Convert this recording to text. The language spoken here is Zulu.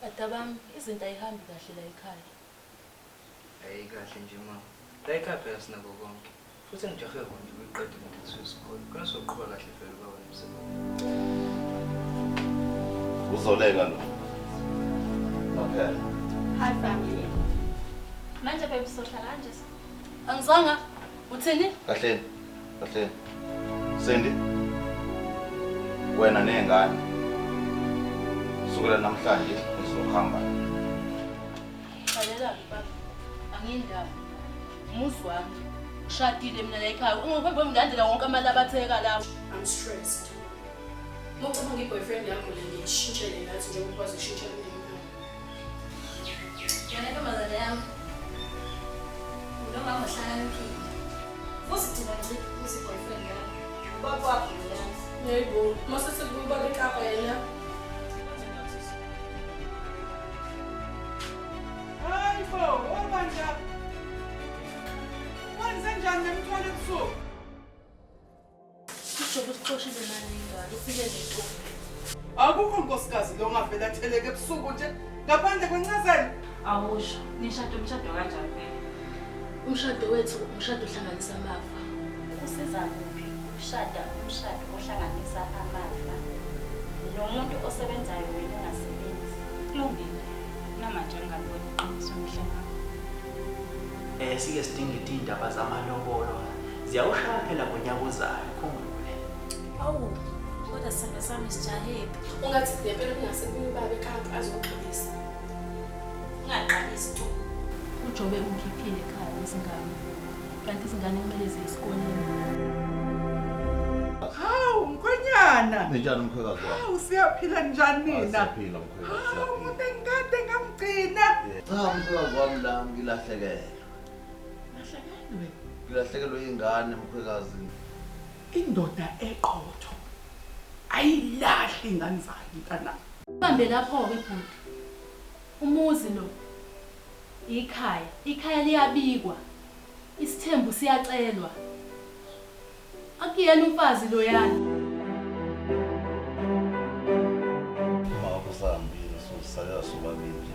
Badabami, izinto ayihambi kahle la ekhaya. Ayi kahle nje mama. La ekhaya phela sinako konke. Futhi ngijahe konje ukuyiqeda imithetho yesikole. Khona soqhuba kahle vele ubaba nomsebenzi. Uzoleka lo. Okay. Hi family. Manje babe sohlala kanje. Angizwanga. Uthini? Kahleni. Kahleni. Cindy. Wena nengane. Sukela namhlanje ngizohamba. Lalela baba. Angiyindaba. Umuzi wami. Ushadile mina la ekhaya. Ungahambe ngilandela wonke amalabatheka lawo. I'm stressed. Uma ucabanga i-boyfriend yakho le ngiyishintshele ngathi njengoba ukwazi ukushintshela umndeni wakho. Wena ntombazane yami. Unomama ohlakaniphile. Futhi thina nje uthi boyfriend yakho. Ubaba wakho uyazi. Yebo, uma sesekuba eKapa yena. Hayi bo, obanja. Wenze njani nemthwalo ebusuku? Ujobe usixoshile manje ingane. Ufike nentombi. Akukho nkosikazi lo ongavela atheleke ebusuku nje ngaphandle kwencazelo. Awusho, nishade umshado kanjani vele? Umshado wethu umshado ohlanganisa amafa. Kusiza kuphi ukushada umshado ohlanganisa amafa nomuntu osebenzayo wena ungasebenzi? Kulungile. Namanje angaliboni iqiniso mihle ngakho. Sike sidingide iy'ndaba zamalobolo. Ziyawushaya phela ngonyaka ozayo, ukhumbule. Awu, kodwa sithando sami sijahephi? Ungathi ngempela kungase kuye ubaba eKapa azoxolisa. Ungaqalisi tu. UJobe ungikhiphile ekhaya nezingane. Kanti izingane kumele ziye esikoleni. Hawu mkhwenyana. Ninjani mkhwekazi wami? Hawu siyaphila njani nina? Siyaphila mkhwekazi. Hawu umuntu engikade ngamgcina. Cha mkhwekazi wami la ngilahlekelwe. Lahlekelwe. Ngilahlekelwe ingane mkhwekazi. Indoda eqotho ayilahli ingane zayo mntanami. Bambe lapho-ke bhuti. Umuzi lo. Ikhaya. Ikhaya liyabikwa. Isithembu siyacelwa. Akuyena umfazi loyana. Uma wakho sahambile sosalela sobabili nje.